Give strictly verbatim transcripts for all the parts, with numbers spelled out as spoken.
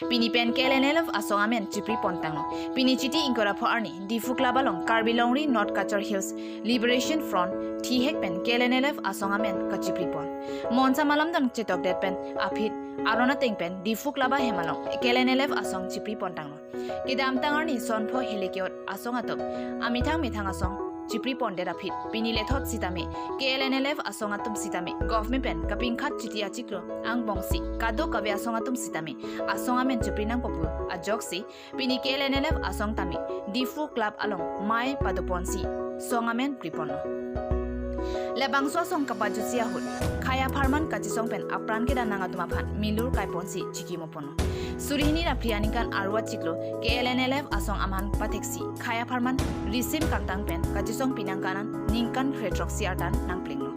Pini pen K L N L F asong amen chipri pontanglo. Pini Chiti ingkoi ra pho arni Diphu Club along Karbi Longri North Cachar Hills Liberation Front thihek pen K L N L F asong amen kachipri pon. Monsa malam dang chetokdet pen aphi aron ateng pen Diphu Club ahem along K L N L F asong chipri pontanglo. Kedamtang arni son pho helekiot asong atum amethang methang asong chipri pondet aphi pini lethot sitame K L N L F asong atum sitame government pen kapingkhat Chiti achiklo angbongsi kadokave asong atum sitame asong amen chipri nangpo pu ajoksi pini K L N L F asong tame Diphu Club along mei padoponsi song amen priponlo. Labangso asong kapajutsi ahut khei apharman kachisong pen apran kedan nang atum aphan milur kaiponsi chikimo ponlo. Suri hini ra phli aningkan arvo achiklo K L N L F asong aman patheksi khei apharman risim kangtang pen kachisong pinang kanan ningkan kre throksi artan nangplenglo.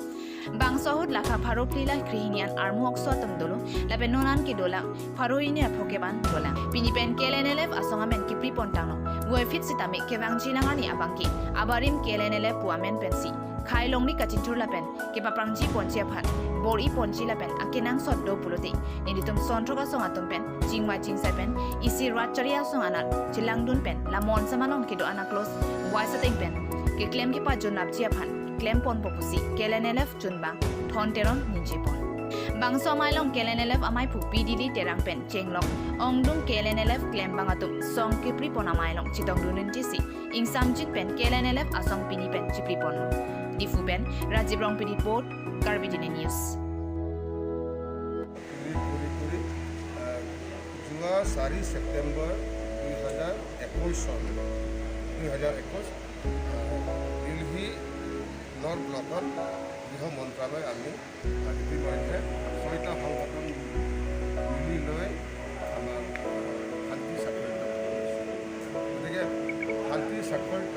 Bangso ahut lakha pharo phli ra kre hini an armu okso atum dolo lapen non an kedolang pharo hini ra phokep an dolang. Pini pen K L N L F asong amen kipri pontanglo. Voiphit sitame kevangji nang arni abangke abarim K L N L F pu amen pensi khei longri kachinthur lapen kepaprangji ponji aphan bor-i ponji lapen akenangsot do pulote nelitum son throk asong atum pen chingvai chingsai pen isi rat chari asong anat chelangdun pen la monsa malom kedo anaklos wai sateng pen keklem kepajun lapji aphan klem ponpo pusi K L N L F chunbang Thon Teron ningje pon. Bangso amei along K L N L F amei phu P D D Terang pen chenglok ongdung K L N L F klembang atum song kipri pon amei along chetongdun ningje si ingsamjin pen K L N L F asong pini pen chipri ponlo. Diphu pen Rajiv Rongpi report, Karbi Dina News. কৰি কৰি কৰি, আহ, যোৱা চাৰি ছেপ্টেম্বৰ দুই হাজাৰ একৈশ চন, দুই হাজাৰ একৈশ, আহ, দিল্লী নৰ্থ ব্লকত গৃহ মন্ত্ৰালয় আমি, আহ, ইতিমধ্যে ছয়টা সংগঠন মিলি লৈ আমাৰ শান্তি স্বাক্ষৰিত কৰিছোঁ। গতিকে শান্তি স্বাক্ষৰিত